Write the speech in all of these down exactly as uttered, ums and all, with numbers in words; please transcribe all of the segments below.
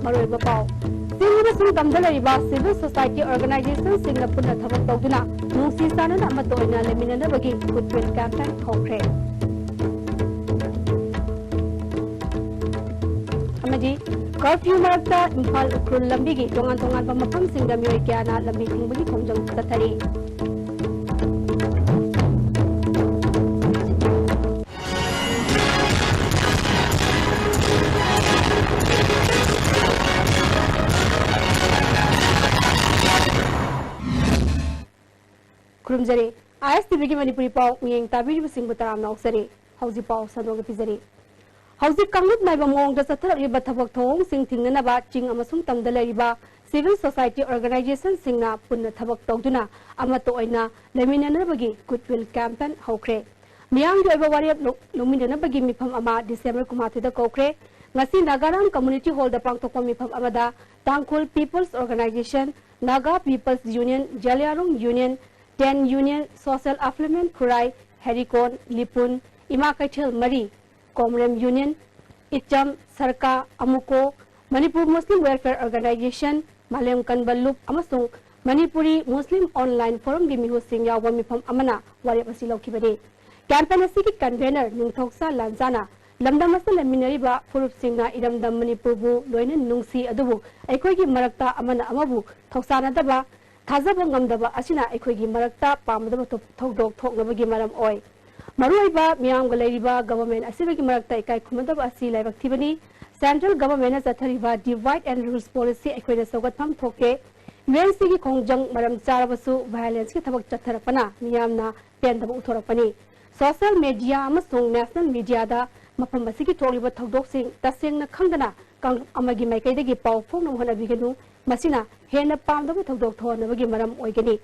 ꯃꯔꯨꯑꯣꯏꯕ ꯄꯥꯎ꯫ ꯆꯤꯡ ꯑꯃꯁꯨꯡ ꯇꯝꯗ ꯂꯩꯔꯤꯕ civil society organizationꯁꯤꯡꯅ ꯄꯨꯟꯅ ꯊꯕꯛ ꯇꯧꯗꯨꯅ ꯅꯨꯡꯁꯤ ꯆꯥꯟꯅꯅ ꯑꯃꯠꯇ ꯑꯣꯏꯅ ꯂꯩꯃꯤꯟꯅꯅꯕꯒꯤ goodwill campaign ꯍꯧꯈ꯭ꯔꯦ꯫ ꯑꯃꯗꯤ curfew ꯃꯔꯛꯇ ꯏꯝꯐꯥꯜ ꯎꯈ꯭ꯔꯨꯜ ꯂꯝꯕꯤꯒꯤ ꯇꯣꯉꯥꯟ ꯇꯣꯉꯥꯟꯕ ꯃꯐꯝꯁꯤꯡꯗ ꯃꯤꯑꯣꯏ ꯀꯌꯥꯅ ꯂꯝꯕꯤ ꯊꯤꯡꯕꯒꯤ ꯈꯣꯡꯖꯪ ꯆꯠꯊꯔꯤ꯫ ꯈꯨꯔꯨꯝꯖꯔꯤ꯫ ISTVꯒꯤ ꯃꯅꯤꯄꯨꯔꯤ ꯄꯥꯎ ꯃꯤꯠꯌꯦꯡ ꯇꯥꯕꯤꯔꯤꯕꯁꯤꯡꯕꯨ ꯇꯔꯥꯝꯅ ꯑꯣꯛꯆꯔꯤ꯫ ꯍꯧꯖꯤꯛ ꯄꯥꯎ ꯁꯟꯗꯣꯛꯅ ꯄꯤꯖꯔꯤ꯫ ꯍꯧꯖꯤꯛ ꯀꯥꯡꯂꯨꯞ ꯅꯥꯏꯕ ꯃꯑꯣꯡꯗ ꯆꯠꯊꯔꯛꯂꯤꯕ ꯊꯕꯛ ꯊꯧꯑꯣꯡꯁꯤꯡ ꯊꯤꯡꯅꯅꯕ ꯆꯤꯡ ꯑꯃꯁꯨꯡ ꯇꯝꯗ ꯂꯩꯔꯤꯕ civil society organizationꯁꯤꯡꯅ ꯄꯨꯟꯅ ꯊꯕꯛ ꯇꯧꯗꯨꯅ ꯑꯃꯠꯇ ꯑꯣꯏꯅ ꯂꯩꯃꯤꯟꯅꯅꯕꯒꯤ goodwill campaign ꯍꯧꯈ꯭ꯔꯦ꯫ ꯃꯤꯌꯥꯝꯒꯤ ꯑꯣꯏꯕ ꯋꯥꯔꯦꯞ ꯂꯧ-, ꯂꯧꯃꯤꯟꯅꯅꯕꯒꯤ ꯃꯤꯐꯝ ꯑꯃ December ꯀꯨꯟꯃꯥꯊꯣꯏꯗ ꯀꯧꯈ꯭ꯔꯦ꯫ ꯉꯁꯤ ꯅꯥꯒꯥꯔꯥꯝ Community Hallꯗ ꯄꯥꯡꯊꯣꯛꯄ ꯃꯤꯐꯝ ꯑꯃꯗ ꯇꯥꯡꯈꯨꯜ People's Organization, Naga People's Union, Zeliangrong Union, Ten Union, Social Affluent ꯈꯨꯔꯥꯏ, ꯍꯦꯔꯤꯀꯣꯟ, ꯂꯤꯄꯨꯟ, ꯏꯃꯥ ꯀꯩꯊꯦꯜ ꯃꯔꯤ, ꯀꯣꯝꯔꯦꯝ Union, ꯏꯆꯝ, ꯁꯔꯀꯥ, ꯑꯃꯨꯀꯣ, ꯃꯅꯤꯄꯨꯔ Muslim Welfare Organization, ꯃꯥꯂꯦꯝ ꯀꯟꯕ ꯂꯨꯞ ꯑꯃꯁꯨꯡ ꯃꯅꯤꯄꯨꯔꯤ Muslim Online Forumꯒꯤ ꯃꯤꯍꯨꯠꯁꯤꯡ ꯌꯥꯎꯕ ꯃꯤꯐꯝ ꯑꯃꯅ ꯋꯥꯔꯦꯞ ꯑꯁꯤ ꯂꯧꯈꯤꯕꯅꯤ꯫ Campaign ꯑꯁꯤꯒꯤ convener ꯅꯤꯡꯊꯧꯁꯥ ꯂꯥꯟꯖꯥꯅ ꯂꯝꯗꯝ ꯑꯁꯤꯗ ꯂꯩꯃꯤꯟꯅꯔꯤꯕ ꯐꯨꯔꯨꯞꯁꯤꯡꯅ ꯏꯔꯝꯗꯝ ꯃꯅꯤꯄꯨꯔꯕꯨ ꯂꯣꯏꯅ ꯅꯨꯡꯁꯤ, ꯑꯗꯨꯕꯨ ꯑꯩꯈꯣꯏꯒꯤ ꯃꯔꯛꯇ ꯑꯃꯅ ꯑꯃꯕꯨ ꯊꯧꯁꯥꯅꯗꯕ, ꯊꯥꯖꯕ ꯉꯝꯗꯕ ꯑꯁꯤꯅ ꯑꯩꯈꯣꯏꯒꯤ ꯃꯔꯛꯇ ꯄꯥꯝꯗꯕ ꯊꯧ-, ꯊꯧꯗꯣꯛ ꯊꯣꯛꯅꯕꯒꯤ ꯃꯔꯝ ꯑꯣꯏ꯫ ꯃꯔꯨꯑꯣꯏꯕ ꯃꯤꯌꯥꯝꯒ ꯂꯩꯔꯤꯕ government ꯑꯁꯤꯒꯤ ꯃꯔꯛꯇ ꯏꯀꯥꯏ ꯈꯨꯝꯅꯗꯕ ꯑꯁꯤ ꯂꯥꯏꯕꯛ ꯊꯤꯕꯅꯤ꯫ Central governmentꯅ ꯆꯠꯊꯔꯤꯕ divide and rules policy ꯑꯩꯈꯣꯏꯅ ꯁꯧꯒꯠꯐꯝ ꯊꯣꯛꯇꯦ꯫ UNCꯒꯤ ꯈꯣꯡꯖꯪ ꯃꯔꯝ ꯆꯥꯔꯕꯁꯨ violenceꯀꯤ ꯊꯕꯛ ꯆꯠꯊꯔꯛꯄꯅ ꯃꯤꯌꯥꯝꯅ ꯄꯦꯟꯗꯕ ꯎꯠꯊꯣꯔꯛꯄꯅꯤ꯫ Social media ꯑꯃꯁꯨꯡ national mediaꯗ ꯃꯐꯝ ꯑꯁꯤꯒꯤ ꯊꯣꯛꯂꯤꯕ ꯊꯧꯗꯣꯛꯁꯤꯡ ꯇꯁꯦꯡꯅ ꯈꯪꯗꯅ ꯀꯥꯡꯂꯨꯞ ꯑꯃꯒꯤ ꯃꯥꯏꯀꯩꯗꯒꯤ ꯄꯥꯎ ꯐꯣꯡꯅꯕ ꯍꯣꯠꯅꯕꯤꯒꯅꯨ꯫ ꯃꯁꯤꯅ ꯍꯦꯟꯅ ꯄꯥꯝꯗꯕ ꯊꯧꯗꯣꯛ ꯊꯣꯛꯍꯟꯅꯕꯒꯤ ꯃꯔꯝ ꯑꯣꯏꯒꯅꯤ꯫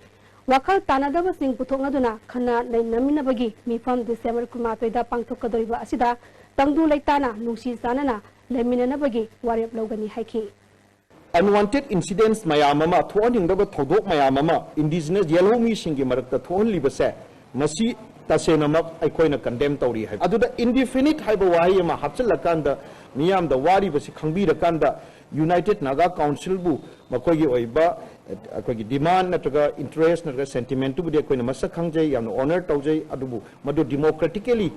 ꯋꯥꯈꯜ ꯇꯥꯅꯗꯕꯁꯤꯡ ꯄꯨꯊꯣꯛꯅꯗꯨꯅ ꯈꯟꯅ ꯅꯩꯅꯃꯤꯟꯅꯕꯒꯤ ꯃꯤꯐꯝ December ꯀꯨꯟꯃꯥꯊꯣꯏꯗ ꯄꯥꯡꯊꯣꯛꯀꯗꯧꯔꯤꯕ ꯑꯁꯤꯗ ꯇꯪꯗꯨ ꯂꯩꯇꯥꯅ ꯅꯨꯡꯁꯤ ꯆꯥꯟꯅꯅ ꯂꯩꯃꯤꯟꯅꯅꯕꯒꯤ ꯋꯥꯔꯦꯞ ꯂꯧꯒꯅꯤ ꯍꯥꯏꯈꯤ꯫ Unwanted incidents ꯃꯌꯥꯝ ꯑꯃ, ꯊꯣꯛꯍꯟꯅꯤꯡꯗꯕ ꯊꯧꯗꯣꯛ ꯃꯌꯥꯝ ꯑꯃ indigenous ꯌꯦꯜꯍꯧꯃꯤꯁꯤꯡꯒꯤ ꯃꯔꯛꯇ ꯊꯣꯛꯍꯜꯂꯤꯕꯁꯦ, ꯃꯁꯤ ꯇꯁꯦꯡꯅꯃꯛ ꯑꯩꯈꯣꯏꯅ condemn ꯇꯧꯔꯤ ꯍꯥꯏꯕ꯫ ꯑꯗꯨꯗ indefinite ꯍꯥꯏꯕ ꯋꯥꯍꯩ ꯑꯃ ꯍꯥꯞꯆꯤꯜꯂꯀꯥꯟꯗ, ꯃꯤꯌꯥꯝꯗ ꯋꯥꯔꯤꯕꯁꯤ ꯈꯪꯕꯤꯔꯀꯥꯟꯗ, United Naga Councilꯕꯨ ꯃꯈꯣꯏꯒꯤ ꯑꯣꯏꯕ ꯑꯩꯈꯣꯏꯒꯤ demand ꯅꯠꯇ꯭ꯔꯒ interest ꯅꯠꯇ꯭ꯔꯒ sentimentꯇꯨꯕꯨꯗꯤ ꯑꯩꯈꯣꯏꯅ ꯃꯁꯛ ꯈꯪꯖꯩ, ꯌꯥꯝꯅ honour ꯇꯧꯖꯩ꯫ ꯑꯗꯨꯕꯨ ꯃꯗꯨ democratically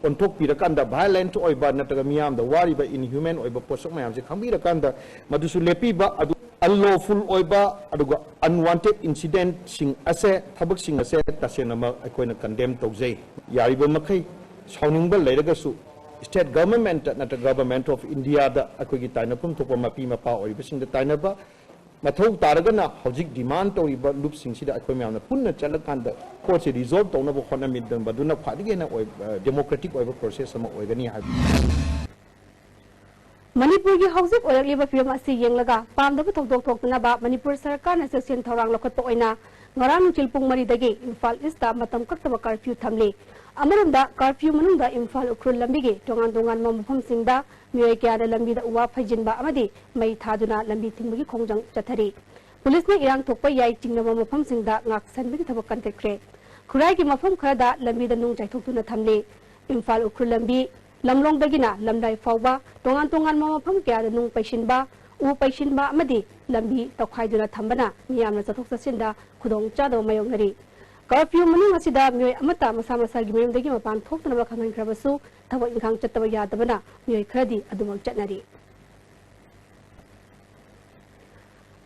ꯑꯣꯟꯊꯣꯛꯄꯤꯔꯀꯥꯟꯗ violent ꯑꯣꯏꯕ ꯅꯠꯇ꯭ꯔꯒ ꯃꯤꯌꯥꯝꯗ ꯋꯥꯔꯤꯕ inhuman ꯑꯣꯏꯕ ꯄꯣꯠꯁꯛ ꯃꯌꯥꯝꯁꯦ ꯈꯪꯕꯤꯔꯀꯥꯟꯗ ꯃꯗꯨꯁꯨ ꯂꯦꯞꯄꯤꯕ, ꯑꯗꯨ unlawful ꯑꯣꯏꯕ ꯑꯗꯨꯒ unwanted incidentꯁꯤꯡ ꯑꯁꯦ, ꯊꯕꯛꯁꯤꯡ ꯑꯁꯦ ꯇꯁꯦꯡꯅꯃꯛ ꯑꯩꯈꯣꯏꯅ condemn ꯇꯧꯖꯩ꯫ ꯌꯥꯔꯤꯕ ꯃꯈꯩ ꯁꯥꯎꯅꯤꯡꯕ ꯂꯩꯔꯒꯁꯨ state government ꯅꯠꯇ꯭ꯔꯒ Government of Indiaꯗ ꯑꯩꯈꯣꯏꯒꯤ ꯇꯥꯏꯅꯐꯝ ꯊꯣꯛꯄ ꯃꯄꯤ ꯃꯄꯥ ꯑꯣꯏꯔꯤꯕꯁꯤꯡꯗ ꯇꯥꯏꯅꯕ, ꯃꯊꯧ ꯇꯥꯔꯒꯅ ꯍꯧꯖꯤꯛ demand ꯇꯧꯔꯤꯕ ꯂꯨꯞꯁꯤꯡꯁꯤꯗ ꯑꯩꯈꯣꯏ ꯃꯌꯥꯝꯅ ꯄꯨꯟꯅ ꯆꯠꯂꯀꯥꯟꯗ ꯄꯣꯠꯁꯤ resolve ꯇꯧꯅꯕ ꯍꯣꯠꯅꯃꯤꯟꯅꯕꯗꯨꯅ ꯈ꯭ꯋꯥꯏꯗꯒꯤ ꯍꯦꯟꯅ ꯑꯣꯏ-, ꯑ, democratic ꯑꯣꯏꯕ process ꯑꯃ ꯑꯣꯏꯒꯅꯤ ꯍꯥꯏꯕ꯫ ꯃꯅꯤꯄꯨꯔꯒꯤ ꯍꯧꯖꯤꯛ ꯑꯣꯏꯔꯛꯂꯤꯕ ꯐꯤꯕꯝ ꯑꯁꯤ ꯌꯦꯡꯂꯒ ꯄꯥꯝꯗꯕ ꯊꯧꯗꯣꯛ ꯊꯣꯛꯇꯅꯕ ꯃꯅꯤꯄꯨꯔ ꯁꯔꯀꯥꯔꯅ ꯆꯦꯛꯁꯤꯟ ꯊꯧꯔꯥꯡ ꯂꯧꯈꯠꯄ ꯑꯣꯏꯅ ꯉꯔꯥꯡ ꯅꯨꯡꯊꯤꯜ ꯄꯨꯡ ꯃꯔꯤꯗꯒꯤ ꯏꯝꯐꯥꯜ ꯏꯁꯇ ꯃꯇꯝ ꯀꯛꯇꯕ curfew ꯊꯝꯂꯤ꯫ ꯑꯃꯔꯣꯝꯗ curfew ꯃꯅꯨꯡꯗ ꯏꯝꯐꯥꯜ ꯎꯈ꯭ꯔꯨꯜ ꯂꯝꯕꯤꯒꯤ ꯇꯣꯉꯥꯟ ꯇꯣꯉꯥꯟꯕ ꯃꯐꯝꯁꯤꯡꯗ ꯃꯤꯑꯣꯏ ꯀꯌꯥꯅ ꯂꯝꯕꯤꯗ ꯎ ꯋꯥ ꯐꯩꯖꯤꯟꯕ ꯑꯃꯗꯤ ꯃꯩ ꯊꯥꯗꯨꯅ ꯂꯝꯕꯤ ꯊꯤꯡꯕꯒꯤ ꯈꯣꯡꯖꯪ ꯆꯠꯊꯔꯤ꯫ ꯄꯨꯂꯤꯁꯅ ꯏꯔꯥꯡ ꯊꯣꯛꯄ ꯌꯥꯏ ꯆꯤꯡꯅꯕ ꯃꯐꯝꯁꯤꯡꯗ ꯉꯥꯛ ꯁꯦꯟꯕꯒꯤ ꯊꯕꯛ ꯀꯟꯈꯠꯈ꯭ꯔꯦ꯫ ꯈꯨꯔꯥꯏꯒꯤ ꯃꯐꯝ ꯈꯔꯗ ꯂꯝꯕꯤꯗ ꯅꯨꯡ ꯆꯥꯏꯊꯣꯛꯇꯨꯅ ꯊꯝꯂꯤ꯫ ꯏꯝꯐꯥꯜ ꯎꯈ꯭ꯔꯨꯜ ꯂꯝꯕꯤ ꯂꯝꯂꯣꯡꯗꯒꯤꯅ ꯂꯝꯂꯥꯏ ꯐꯥꯎꯕ ꯇꯣꯉꯥꯟ ꯇꯣꯉꯥꯟꯕ ꯃꯐꯝ ꯀꯌꯥꯗ ꯅꯨꯡ ꯄꯩꯁꯤꯟꯕ, ꯎ ꯄꯩꯁꯤꯟꯕ ꯑꯃꯗꯤ ꯂꯝꯕꯤ ꯇꯧꯈꯥꯏꯗꯨꯅ ꯊꯝꯕꯅ ꯃꯤꯌꯥꯝꯅ ꯆꯠꯊꯣꯛ ꯆꯠꯁꯤꯟꯗ ꯈꯨꯗꯣꯡꯆꯥꯗꯕ ꯃꯥꯌꯣꯛꯅꯔꯤ꯫ Curfew ꯃꯅꯨꯡ ꯑꯁꯤꯗ ꯃꯤꯑꯣꯏ ꯑꯃꯠꯇ ꯃꯁꯥ ꯃꯁꯥꯒꯤ ꯃꯌꯨꯝꯗꯒꯤ ꯃꯄꯥꯟ ꯊꯣꯛꯇꯅꯕ ꯈꯪꯍꯟꯈ꯭ꯔꯕꯁꯨ ꯊꯕꯛ ꯏꯪꯈꯥꯡ ꯆꯠꯇꯕ ꯌꯥꯗꯕꯅ ꯃꯤꯑꯣꯏ ꯈꯔꯗꯤ ꯑꯗꯨꯃꯛ ꯆꯠꯅꯔꯤ꯫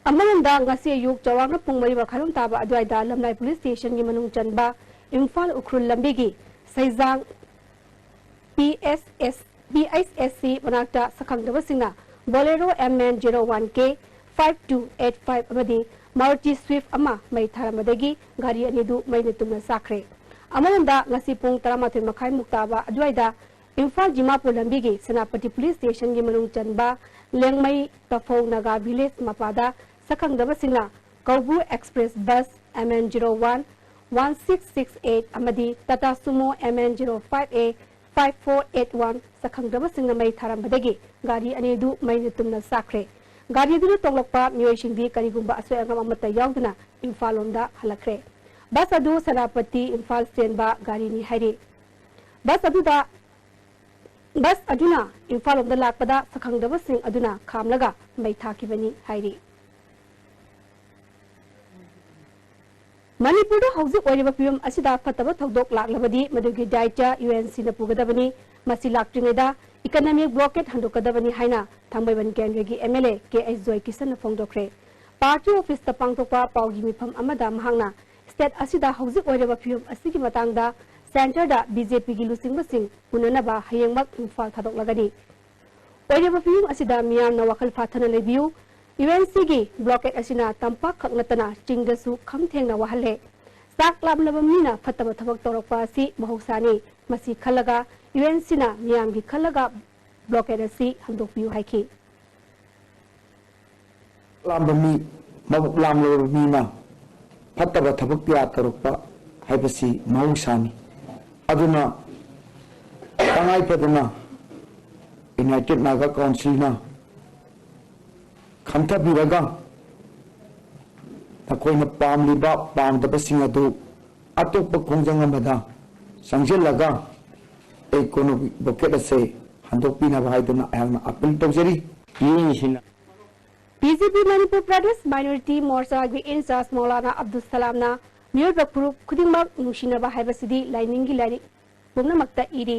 ꯑꯃꯔꯣꯝꯗ ꯉꯁꯤ ꯑꯌꯨꯛ ꯆꯥꯎꯔꯥꯛꯅ ꯄꯨꯡ ꯃꯔꯤ ꯃꯈꯥꯏꯔꯣꯝ ꯇꯥꯕ ꯑꯗꯨꯋꯥꯏꯗ ꯂꯝꯂꯥꯏ ꯄꯨꯂꯤꯁ ꯁ꯭ꯇꯦꯁꯟꯒꯤ ꯃꯅꯨꯡ ꯆꯟꯕ ꯏꯝꯐꯥꯜ ꯎꯈ꯭ꯔꯨꯜ ꯂꯝꯕꯤꯒꯤ ꯁꯩꯖꯥꯡ ꯄꯤ ꯑꯦꯁ ꯑꯦꯁ, ꯄꯤ ꯑꯩꯆ ꯑꯦꯁ ꯁꯤ ꯃꯅꯥꯛꯇ ꯁꯛꯈꯪꯗꯕꯁꯤꯡꯅ Bolero M N zero one K five two eight five ꯑꯃꯗꯤ Maruti Swift ꯑꯃ ꯃꯩ ꯊꯥꯔꯝꯕꯗꯒꯤ ꯒꯥꯔꯤ ꯑꯅꯤꯗꯨ ꯃꯩꯅ ꯇꯨꯝꯅ ꯆꯥꯛꯈ꯭ꯔꯦ꯫ ꯑꯃꯔꯣꯝꯗ ꯉꯁꯤ ꯄꯨꯡ ꯇꯔꯥꯃꯥꯊꯣꯏ ꯃꯈꯥꯏꯃꯨꯛ ꯇꯥꯕ ꯑꯗꯨꯋꯥꯏꯗ ꯏꯝꯐꯥꯜ ꯗꯤꯃꯥꯄꯨꯔ ꯂꯝꯕꯤꯒꯤ ꯁꯦꯅꯥꯄꯇꯤ ꯄꯨꯂꯤꯁ ꯁ꯭ꯇꯦꯁꯟꯒꯤ ꯃꯅꯨꯡ ꯆꯟꯕ ꯂꯦꯡꯃꯩ ꯇꯐꯧ ꯅꯥꯒꯥ ꯚꯤꯂꯦꯖ ꯃꯄꯥꯗ ꯁꯛꯈꯪꯗꯕꯁꯤꯡꯅ Koubru express bus M N zero one one six six eight ꯑꯃꯗꯤ Tata Sumo M N zero five A five four eight one ꯁꯛꯈꯪꯗꯕꯁꯤꯡꯅ ꯃꯩ ꯊꯥꯔꯝꯕꯗꯒꯤ ꯒꯥꯔꯤ ꯑꯅꯤꯗꯨ ꯃꯩꯅ ꯇꯨꯝꯅ ꯆꯥꯛꯈ꯭ꯔꯦ꯫ ꯒꯥꯔꯤꯗꯨꯗ ꯇꯣꯡꯂꯛꯄ ꯃꯤꯑꯣꯏꯁꯤꯡꯗꯤ ꯀꯔꯤꯒꯨꯝꯕ ꯑꯁꯣꯏ ꯑꯉꯥꯝ ꯑꯃꯠꯇ ꯌꯥꯎꯗꯅ ꯏꯝꯐꯥꯜ ꯂꯣꯝꯗ ꯍꯜꯂꯛꯈ꯭ꯔꯦ꯫ ꯕꯁ ꯑꯗꯨ ꯁꯦꯅꯥꯄꯇꯤ ꯏꯝꯐꯥꯜ ꯆꯦꯟꯕ ꯒꯥꯔꯤꯅꯤ ꯍꯥꯏꯔꯤ꯫ ꯕꯁ ꯑꯗꯨꯗ ꯕꯁ ꯑꯗꯨꯅ ꯏꯝꯐꯥꯜ ꯂꯣꯝꯗ ꯂꯥꯛꯄꯗ ꯁꯛꯈꯪꯗꯕꯁꯤꯡ ꯑꯗꯨꯅ ꯈꯥꯝꯂꯒ ꯃꯩ ꯊꯥꯈꯤꯕꯅꯤ ꯍꯥꯏꯔꯤ꯫ ꯃꯅꯤꯄꯨꯔꯗ ꯍꯧꯖꯤꯛ ꯑꯣꯏꯔꯤꯕ ꯐꯤꯕꯝ ꯑꯁꯤꯗ ꯐꯠꯇꯕ ꯊꯧꯗꯣꯛ ꯂꯥꯛꯂꯕꯗꯤ ꯃꯗꯨꯒꯤ ꯗꯥꯏꯇ ꯌꯨ ꯑꯦꯟ ꯁꯤꯅ ꯄꯨꯒꯗꯕꯅꯤ꯫ ꯃꯁꯤ ꯂꯥꯛꯇ꯭ꯔꯤꯉꯩꯗ ꯏꯀꯅꯃꯤꯛ ꯕ꯭ꯂꯣꯀꯦꯠ ꯍꯟꯗꯣꯛꯀꯗꯕꯅꯤ ꯍꯥꯏꯅ ꯊꯥꯡꯃꯩꯕꯟ ꯀꯦꯟꯗ꯭ꯔꯒꯤ M L A K H ꯖꯣꯏꯀꯤꯁꯟꯅ ꯐꯣꯡꯗꯣꯛꯈ꯭ꯔꯦ꯫ ꯄꯥꯔꯇꯤ ꯑꯣꯐꯤꯁꯇ ꯄꯥꯡꯊꯣꯛꯄ ꯄꯥꯎꯒꯤ ꯃꯤꯐꯝ ꯑꯃꯗ ꯃꯍꯥꯛꯅ ꯁ꯭ꯇꯦꯠ ꯑꯁꯤꯗ ꯍꯧꯖꯤꯛ ꯑꯣꯏꯔꯤꯕ ꯐꯤꯕꯝ ꯑꯁꯤꯒꯤ ꯃꯇꯥꯡꯗ ꯁꯦꯟꯇꯔꯗ ꯕꯤ ꯖꯦ ꯄꯤꯒꯤ ꯂꯨꯆꯤꯡꯕꯁꯤꯡ ꯎꯅꯅꯕ ꯍꯌꯦꯡꯃꯛ ꯏꯝꯐꯥꯜ ꯊꯥꯗꯣꯛꯂꯒꯅꯤ꯫ ꯑꯣꯏꯔꯤꯕ ꯐꯤꯕꯝ ꯑꯁꯤꯗ ꯃꯤꯌꯥꯝꯅ ꯋꯥꯈꯜ ꯐꯥꯊꯅ ꯂꯩꯕꯤꯌꯨ꯫ ꯌꯨ ꯑꯦꯟ ꯁꯤꯒꯤ ꯕ꯭ꯂꯣꯀꯦꯠ ꯑꯁꯤꯅ ꯇꯝꯄꯥꯛ ꯈꯛ ꯅꯠꯇꯅ ꯆꯤꯡꯗꯁꯨ ꯈꯝ ꯊꯦꯡꯅ ꯋꯥꯍꯜꯂꯦ꯫ ꯆꯥꯛ ꯂꯥꯝꯂꯕ ꯃꯤꯅ ꯐꯠꯇꯕ ꯊꯕꯛ ꯇꯧꯔꯛꯄ ꯑꯁꯤ ꯃꯍꯧꯁꯥꯅꯤ꯫ ꯃꯁꯤ ꯈꯜꯂꯒ ꯌꯨ ꯑꯦꯟ ꯁꯤꯅ ꯃꯤꯌꯥꯝꯒꯤ ꯈꯜꯂꯒ ꯕ꯭ꯂꯣꯀꯦꯠ ꯑꯁꯤ ꯍꯟꯗꯣꯛꯄꯤꯌꯨ ꯍꯥꯏꯈꯤ꯫ ꯂꯥꯝꯕ ꯃꯤ, ꯃꯕꯨꯛ ꯂꯥꯝꯂꯕ ꯃꯤꯅ ꯐꯠꯇꯕ ꯊꯕꯛ ꯀꯌꯥ ꯇꯧꯔꯛꯄ ꯍꯥꯏꯕꯁꯤ ꯃꯍꯧꯁꯥꯅꯤ꯫ ꯑꯗꯨꯅ ꯇꯉꯥꯏ ꯐꯗꯅ ꯌꯨꯅꯥꯏꯇꯦꯠ ꯅꯥꯒꯥ ꯀꯥꯎꯟꯁꯤꯜꯅ ꯈꯟꯊꯕꯤꯔꯒ ꯅꯈꯣꯏꯅ ꯄꯥꯝꯂꯤꯕ ꯄꯥꯝꯗꯕꯁꯤꯡ ꯑꯗꯨ ꯑꯇꯣꯞꯄ ꯈꯣꯡꯖꯪ ꯑꯃꯗ ꯆꯪꯁꯤꯜꯂꯒ ꯑꯦꯀꯣꯅꯣꯃꯤꯛ ꯕ꯭ꯂꯣꯀꯦꯠ ꯑꯁꯦ ꯍꯟꯗꯣꯛꯄꯤꯅꯕ ꯍꯥꯏꯗꯨꯅ ꯑꯩꯍꯥꯛꯅ ꯑꯥꯄꯤꯜ ꯇꯧꯖꯔꯤ꯫ ꯌꯨ ꯑꯦꯟ ꯁꯤꯅ ꯕꯤ ꯖꯦ ꯄꯤ ꯃꯅꯤꯄꯨꯔ ꯄ꯭ꯔꯗꯦꯁ ꯃꯥꯏꯅꯣꯔꯤꯇꯤ ꯃꯣꯔꯆꯥꯒꯤ ꯏꯟꯆꯥꯔꯖ ꯃꯧꯂꯥꯅꯥ ꯑꯕꯗꯨꯜ ꯁꯂꯥꯝꯅ ꯃꯤꯑꯣꯏꯕ ꯐꯨꯔꯨꯞ ꯈꯨꯗꯤꯡꯃꯛ ꯅꯨꯡꯁꯤꯅꯕ ꯍꯥꯏꯕꯁꯤꯗꯤ ꯂꯥꯏꯅꯤꯡꯒꯤ ꯂꯥꯏꯔꯤꯛ ꯄꯨꯝꯅꯃꯛꯇ ꯏꯔꯤ꯫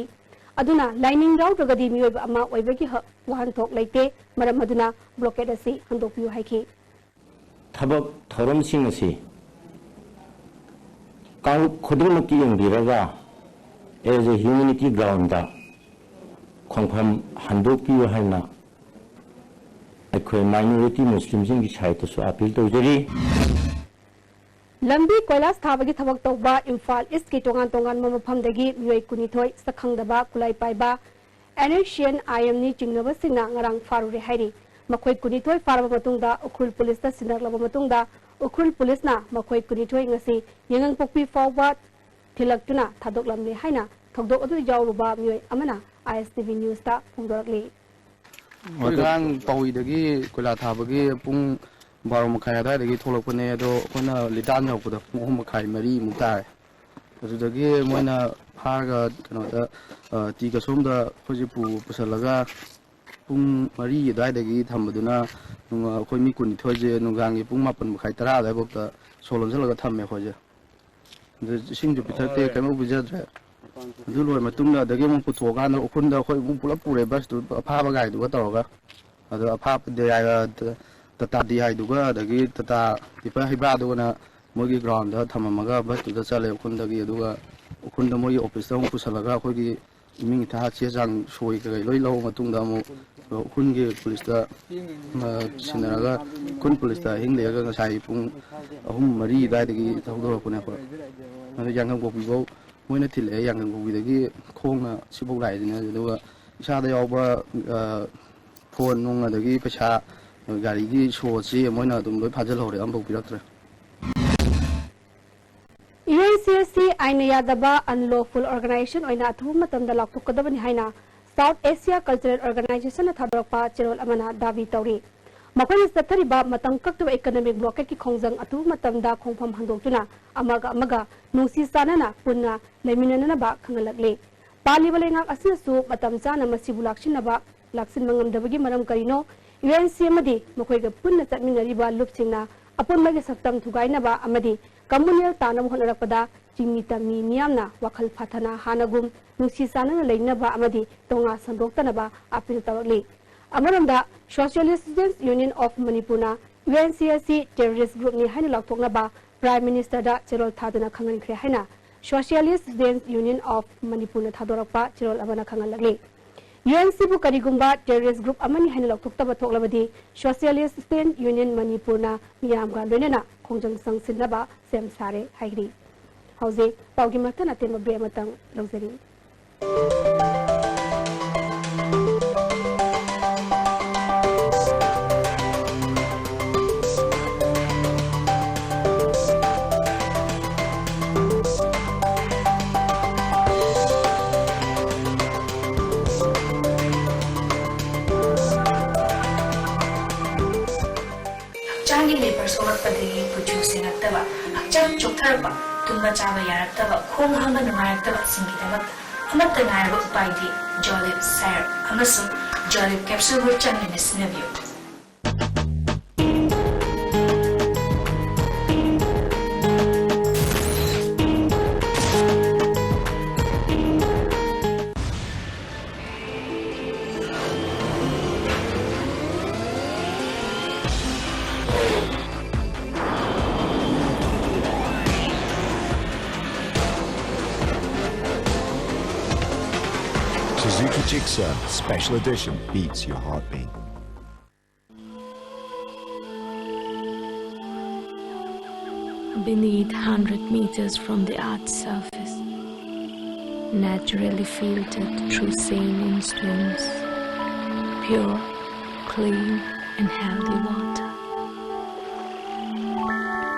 ꯑꯗꯨꯅ ꯂꯥꯏꯅꯤꯡ ꯌꯥꯎꯗ꯭ꯔꯒꯗꯤ ꯃꯤꯑꯣꯏꯕ ꯑꯃ ꯑꯣꯏꯕꯒꯤ ꯍ-, ꯋꯥꯍꯟꯊꯣꯛ ꯂꯩꯇꯦ꯫ ꯃꯔꯝ ꯑꯗꯨꯅ ꯕ꯭ꯂꯣꯀꯦꯠ ꯑꯁꯤ ꯍꯟꯗꯣꯛꯄꯤꯌꯨ ꯍꯥꯏꯈꯤ꯫ ꯊꯕꯛ ꯊꯧꯔꯝꯁꯤꯡ ꯑꯁꯤ ꯀꯥꯡꯂꯨꯞ ꯈꯨꯗꯤꯡꯃꯛꯀꯤ ꯌꯦꯡꯕꯤꯔꯒ as a humanity ground ꯈꯣꯡꯐꯝ ꯍꯟꯗꯣꯛꯄꯤꯌꯨ ꯍꯥꯏꯅ ꯑꯩꯈꯣꯏ ꯃꯥꯏꯅꯣꯔꯤꯇꯤ ꯃꯨꯁꯂꯤꯝꯁꯤꯡꯒꯤ ꯁꯥꯏꯠꯇꯁꯨ ꯑꯥꯄꯤꯜ ꯇꯧꯖꯔꯤ꯫ ꯂꯝꯕꯤ ꯀꯣꯏꯂꯥꯁ ꯊꯥꯕꯒꯤ ꯊꯕꯛ ꯇꯧꯕ ꯏꯝꯐꯥꯜ ꯏꯁꯀꯤ ꯇꯣꯉꯥꯟ ꯇꯣꯉꯥꯟꯕ ꯃꯐꯝꯗꯒꯤ ꯃꯤꯑꯣꯏ ꯀꯨꯟꯅꯤꯊꯣꯏ ꯁꯛꯈꯪꯗꯕ ꯈꯨꯠꯂꯥꯏ ꯄꯥꯏꯕ ꯑꯦꯟ ꯑꯦꯁ ꯁꯤ ꯑꯦꯟ ꯑꯥꯏ ꯑꯦꯝꯅꯤ ꯆꯤꯡꯅꯕꯁꯤꯡꯅ ꯉꯔꯥꯡ ꯐꯥꯔꯨꯔꯦ ꯍꯥꯏꯔꯤ꯫ ꯃꯈꯣꯏ ꯀꯨꯟꯅꯤꯊꯣꯏ ꯐꯥꯔꯕ ꯃꯇꯨꯡꯗ ꯎꯈ꯭ꯔꯨꯜ ꯄꯨꯂꯤꯁꯇ ꯁꯤꯟꯅꯔꯛꯂꯕ ꯃꯇꯨꯡꯗ ꯎꯈ꯭ꯔꯨꯜ ꯄꯨꯂꯤꯁꯅ ꯃꯈꯣꯏ ꯀꯨꯟꯅꯤꯊꯣꯏ ꯉꯁꯤ ꯌꯥꯏꯉꯪꯄꯣꯛꯄꯤ ꯐꯥꯎꯕ ꯊꯤꯜꯂꯛꯇꯨꯅ ꯊꯥꯗꯣꯛꯂꯝꯂꯦ ꯍꯥꯏꯅ ꯊꯧꯗꯣꯛ ꯑꯗꯨ ꯌꯥꯎꯔꯨꯕ ꯃꯤꯑꯣꯏ ꯑꯃꯅ ꯑꯥꯏ ꯑꯦꯁ ꯇꯤ ꯚꯤ ꯅ꯭ꯌꯨꯁꯇ ꯐꯣꯡꯗꯣꯔꯛꯂꯤ꯫ ꯑꯩꯈꯣꯏ ꯉꯔꯥꯡ ꯄꯥꯍꯨꯏꯗꯒꯤ ꯀꯣꯏꯂꯥ ꯊꯥꯕꯒꯤ ꯄꯨꯡ ꯕꯥꯔꯣ ꯃꯈꯥꯏ ꯑꯗꯨꯋꯥꯏꯗꯒꯤ ꯊꯣꯛꯂꯛꯄꯅꯦ, ꯑꯗꯣ ꯑꯩꯈꯣꯏꯅ ꯂꯤꯇꯥꯟ ꯌꯧꯔꯛꯄꯗ ꯄꯨꯡ ꯑꯍꯨꯝ ꯃꯈꯥꯏ, ꯃꯔꯤꯃꯨꯛ ꯇꯥꯔꯦ꯫ ꯑꯗꯨꯗꯒꯤ ꯃꯣꯏꯅ ꯐꯥꯔꯒ ꯀꯩꯅꯣꯗ, ꯑ, ꯇꯤ ꯀꯁꯣꯝꯗ ꯑꯩꯈꯣꯏꯁꯦ ꯄꯨ-, ꯄꯨꯁꯜꯂꯒ ꯄꯨꯡ ꯃꯔꯤ ꯑꯗꯨꯋꯥꯏꯗꯒꯤ ꯊꯝꯕꯗꯨꯅ ꯅꯨꯡ-, ꯑꯩꯈꯣꯏ ꯃꯤ ꯀꯨꯟꯅꯤꯊꯣꯏꯁꯦ ꯅꯨꯡꯗꯥꯡꯒꯤ ꯄꯨꯡ ꯃꯥꯄꯟ ꯃꯈꯥꯏ ꯇꯔꯥ ꯑꯗꯨꯋꯥꯏꯐꯥꯎꯗ ꯁꯣ ꯂꯣꯟꯁꯤꯜꯂꯒ ꯊꯝꯃꯦ ꯑꯩꯈꯣꯏꯁꯦ꯫ ꯑꯗꯨ ꯏꯁꯤꯡꯁꯨ ꯄꯤꯊꯛꯇꯦ, ꯀꯩꯝꯇ ꯄꯤꯖꯗ꯭ꯔꯦ꯫ ꯑꯗꯨ ꯂꯣꯏꯔ ꯃꯇꯨꯡꯗ ꯑꯗꯒꯤ ꯑꯃꯨꯛ ꯄꯨꯊꯣꯛꯑꯀꯥꯟꯗ ꯎꯈ꯭ꯔꯨꯜꯗ ꯑꯩꯈꯣꯏ ꯑꯃꯨꯛ ꯄꯨꯂꯞ ꯄꯨꯔꯦ, ꯕꯁꯇꯨ ꯑꯐꯥꯕ ꯒꯥꯔꯤꯗꯨꯒ ꯇꯧꯔꯒ꯫ ꯑꯗꯣ ꯑꯐꯥꯕ ꯗꯤ ꯑꯥꯏ, ꯇꯥꯇꯥ ꯗꯤ ꯑꯥꯏꯗꯨꯒ ꯑꯗꯒꯤ ꯇꯥꯇꯥ ꯇꯤꯄꯔ ꯍꯩꯕ꯭ꯔꯥꯗꯨꯒꯅ ꯃꯣꯏꯒꯤ ꯒ꯭ꯔꯥꯎꯟꯗ ꯊꯝꯃꯝꯃꯒ ꯕꯁꯇꯨꯗ ꯆꯠꯂꯦ ꯎꯈ꯭ꯔꯨꯜꯗꯒꯤ꯫ ꯑꯗꯨꯒ ꯎꯈ꯭ꯔꯨꯜꯗ ꯃꯣꯏꯒꯤ ꯑꯣꯐꯤꯁꯇ ꯑꯃꯨꯛ ꯄꯨꯁꯜꯂꯒ ꯑꯩꯈꯣꯏꯒꯤ ꯏꯃꯤꯡ ꯏꯊꯥ ꯆꯦ ꯆꯥꯡ ꯁꯣꯏ ꯀꯩꯀꯩ ꯂꯣꯏ ꯂꯧꯔ ꯃꯇꯨꯡꯗ ꯑꯃꯨꯛ ꯎꯈ꯭ꯔꯨꯜꯒꯤ ꯄꯨꯂꯤꯁꯇ, ꯑ, ꯁꯤꯟꯅꯔꯒ ꯎꯈ꯭ꯔꯨꯜ ꯄꯨꯂꯤꯁꯇ ꯑꯍꯤꯡ ꯂꯦꯛꯑꯒ ꯉꯁꯥꯏ ꯄꯨꯡ ꯑꯍꯨꯝ ꯃꯔꯤ ꯑꯗꯨꯋꯥꯏꯗꯒꯤ ꯊꯧꯗꯣꯔꯛꯄꯅꯦ ꯑꯩꯈꯣꯏ꯫ ꯑꯗꯨ ꯌꯥꯡꯒꯪ ꯄꯣꯛꯄꯤꯐꯧ ꯃꯣꯏꯅ ꯊꯤꯜꯂꯛꯑꯦ, ꯌꯥꯡꯒꯪ ꯄꯣꯛꯄꯤꯗꯒꯤ ꯈꯣꯡꯅ ꯁꯤꯐꯧ ꯂꯥꯛꯏꯁꯤꯅꯦ꯫ ꯑꯗꯨꯒ ꯏꯁꯥꯗ ꯌꯥꯎꯕ, ꯑ, ꯐꯣꯟ ꯅꯨꯡ ꯑꯗꯒꯤ ꯄꯩꯁꯥ, ꯒꯥꯔꯤꯒꯤ ꯁꯣ ꯆꯦ ꯃꯣꯏꯅ ꯑꯗꯨꯝ ꯂꯣꯏ ꯐꯥꯖꯤꯜꯍꯧꯔꯦ, ꯑꯃꯐꯥꯎ ꯄꯤꯔꯛꯇ꯭ꯔꯦ꯫ ꯌꯨ ꯑꯦꯟ ꯁꯤ ꯑꯦꯁ ꯁꯤ ꯑꯥꯏꯟꯅ ꯌꯥꯗꯕ unlawful organization ꯑꯣꯏꯅ ꯑꯊꯨꯕ ꯃꯇꯝꯗ ꯂꯥꯎꯊꯣꯛꯀꯗꯕꯅꯤ ꯍꯥꯏꯅ South Asia Cultural Organizationꯅ ꯊꯥꯗꯣꯔꯛꯄ ꯆꯦꯔꯣꯜ ꯑꯃꯅ ꯗꯥꯕꯤ ꯇꯧꯔꯤ꯫ ꯃꯈꯣꯏꯅ ꯆꯠꯊꯔꯤꯕ ꯃꯇꯝ ꯀꯛꯇꯕ economic blockadeꯀꯤ ꯈꯣꯡꯖꯪ ꯑꯊꯨꯕ ꯃꯇꯝꯗ ꯈꯣꯡꯐꯝ ꯍꯟꯗꯣꯛꯇꯨꯅ ꯑꯃꯒ ꯑꯃꯒ ꯅꯨꯡꯁꯤ ꯆꯥꯟꯅꯅ ꯄꯨꯟꯅ ꯂꯩꯃꯤꯟꯅꯅꯕ ꯈꯪꯍꯜꯂꯛꯂꯤ꯫ ꯄꯥꯜꯂꯤꯕ ꯂꯩꯉꯥꯛ ꯑꯁꯤꯅꯁꯨ ꯃꯇꯝ ꯆꯥꯅ ꯃꯁꯤꯕꯨ ꯂꯥꯛꯁꯤꯟꯅꯕ, ꯂꯥꯛꯁꯤꯟꯕ ꯉꯝꯗꯕꯒꯤ ꯃꯔꯝ ꯀꯔꯤꯅꯣ? ꯌꯨ ꯑꯦꯟ ꯁꯤ ꯑꯃꯗꯤ ꯃꯈꯣꯏꯒ ꯄꯨꯟꯅ ꯆꯠꯃꯤꯟꯅꯔꯤꯕ ꯂꯨꯞꯁꯤꯡꯅ ꯑꯄꯨꯟꯕꯒꯤ ꯁꯛꯇꯝ ꯊꯨꯒꯥꯏꯅꯕ ꯑꯃꯗꯤ communal ꯇꯥꯅꯕ ꯍꯣꯠꯅꯔꯛꯄꯗ ꯆꯤꯡꯃꯤ ꯇꯝꯃꯤ ꯃꯤꯌꯥꯝꯅ ꯋꯥꯈꯜ ꯐꯥꯊꯅ ꯍꯥꯟꯅꯒꯨꯝ ꯅꯨꯡꯁꯤ ꯆꯥꯟꯅꯅ ꯂꯩꯅꯕ ꯑꯃꯗꯤ ꯇꯣꯉꯥꯟ ꯁꯟꯗꯣꯛꯇꯅꯕ appeal ꯇꯧꯔꯛꯂꯤ꯫ ꯑꯃꯔꯣꯝꯗ Socialist Students Union of Manipurꯅ ꯌꯨ ꯑꯦꯟ ꯁꯤ ꯑꯦꯁ ꯁꯤ terrorist groupꯅꯤ ꯍꯥꯏꯅ ꯂꯥꯎꯊꯣꯛꯅꯕ Prime Ministerꯗ ꯆꯦꯔꯣꯜ ꯊꯥꯗꯨꯅ ꯈꯪꯍꯟꯈ꯭ꯔꯦ ꯍꯥꯏꯅ Socialist Students Union of Manipurꯅ ꯊꯥꯗꯣꯔꯛꯄ ꯆꯦꯔꯣꯜ ꯑꯃꯅ ꯈꯪꯍꯜꯂꯛꯂꯤ꯫ ꯌꯨ ꯑꯦꯟ ꯁꯤꯕꯨ ꯀꯔꯤꯒꯨꯝꯕ terrorist group ꯑꯃꯅꯤ ꯍꯥꯏꯅ ꯂꯧꯊꯣꯛꯇꯕ ꯊꯣꯛꯂꯕꯗꯤ Socialist Students Union Manipurꯅ ꯃꯤꯌꯥꯝꯒ ꯂꯣꯏꯅꯅ ꯈꯣꯡꯖꯪ ꯆꯪꯁꯤꯟꯅꯕ ꯁꯦꯝ ꯁꯥꯔꯦ ꯍꯥꯏꯔꯤ꯫ ꯍꯧꯖꯤꯛ ꯄꯥꯎꯒꯤ ꯃꯇꯥꯡ ꯑꯇꯦꯟꯕ break ꯑꯃꯇꯪ ꯂꯧꯖꯔꯤ꯫ ꯍꯛꯆꯥꯡꯒꯤ ꯂꯩꯄꯔ ꯁꯣꯛꯂꯛꯄꯗꯒꯤ ꯀꯨꯆꯨ ꯁꯦꯡꯉꯛꯇꯕ, ꯍꯛꯆꯥꯡ ꯆꯣꯛꯊꯔꯛꯄ, ꯇꯨꯝꯕ ꯆꯥꯕ ꯌꯥꯔꯛꯇꯕ, ꯈꯣꯡ ꯍꯥꯝꯕ ꯅꯨꯡꯉꯥꯏꯔꯛꯇꯕꯁꯤꯡꯒꯤꯗꯃꯛꯇ ꯑꯃꯠꯇ ꯉꯥꯏꯔꯕ ꯎꯄꯥꯏꯗꯤ Jolib Syrup ꯑꯃꯁꯨꯡ Jolib Capsule ꯍꯣꯏ ꯆꯥꯡ ꯅꯥꯏꯅ ꯁꯤꯖꯤꯟꯅꯕꯤꯌꯨ꯫ Suzuki Gixxer Special Edition beats your heartbeat. Beneath, hundred meters from the earth's surface, naturally filtered through saline streams, pure, clean, and healthy water.